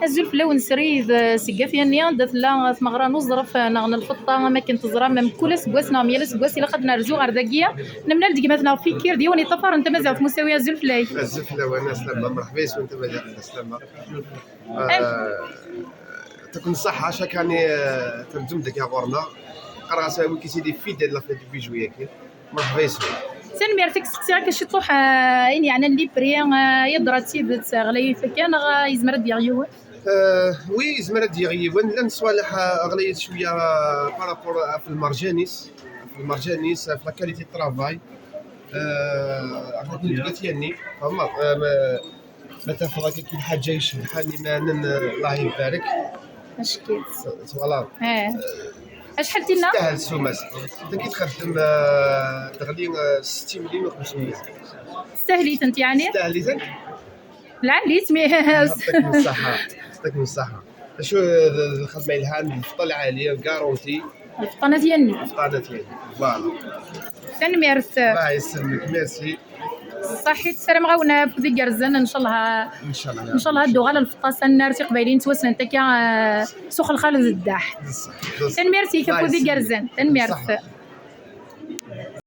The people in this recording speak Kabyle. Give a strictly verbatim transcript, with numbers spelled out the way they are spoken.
Azul fell-awen srid, eh, seg At Yanni, anda tella tmeɣra n uẓref, eh, neɣ n lfeṭṭa, am akken teẓram, mkul aseggas neɣ myal aseggas ilaq ad nerzu ɣer dagi. Nemlal-d gma-tneɣ Fikir, d yiwen yeṭṭafaren tamaziɣt musawi. Azul fell-ak. Azul fell-awen, aslama, mṛeḥba yes-wen, tamaziɣt, aslama. Eh, يعطيكم الصحة، chaque année, eh, terǧum deg ɣur-neɣ. Qqareɣ-as wiki c'est des fidèles la fête depuis juillet. مرحبا يسون. Tanemmirt-ik. Seqsiɣ-ak ciṭuḥ, eh, ayen yeɛnan les prix, eh, yeḍra d tidet, eh, ɣlayit akka neɣ, eh, yezmer ad d-yaɣ yiwen? Eh, oui, yezmer ad d-yaɣ yiwen. Llan ṣṣwaleḥ, eh, ɣlayit cwiya, eh, par rapport, eh, ɣef lmerjanis, ɣef lmerjanis, ɣef la qualité de travail. Eh, ɣef At Yanni, fehmeḍ? Eh, ma, ma tafeḍ akka kul ḥaǧa icebḥen imanen, eh, Allah ibarek. Acḥal? Twalaḍ? Eh. Acḥal tinna? Testahel ssuma-s. Dagi txeddem, eh, teɣli, eh, ستين مليون وخمسمية. Testahel-itent, yeɛni? Testahel-itent. Lɛali-tt, mi... يعطيكم الصحة. يعطيكم الصحة. Acu, eh, d, d lxedma yelhan, lfeṭṭa lɛali, garanti. Lfeṭṭa n At Yanni. Lfeṭṭa n At Yanni. Voilà. Tanemmirt. Allah yesselmek, merci. Ṣaḥit, ssarameɣ-awen afud igerrzen, ncallah. ncallah ad d-tuɣal lfeṭṭa s annar tiqbayliyin ttwassnent akka, eh, s uxelxal d ddaḥ. Tanemmirt-ik, afud igerrzen. Tanemmirt.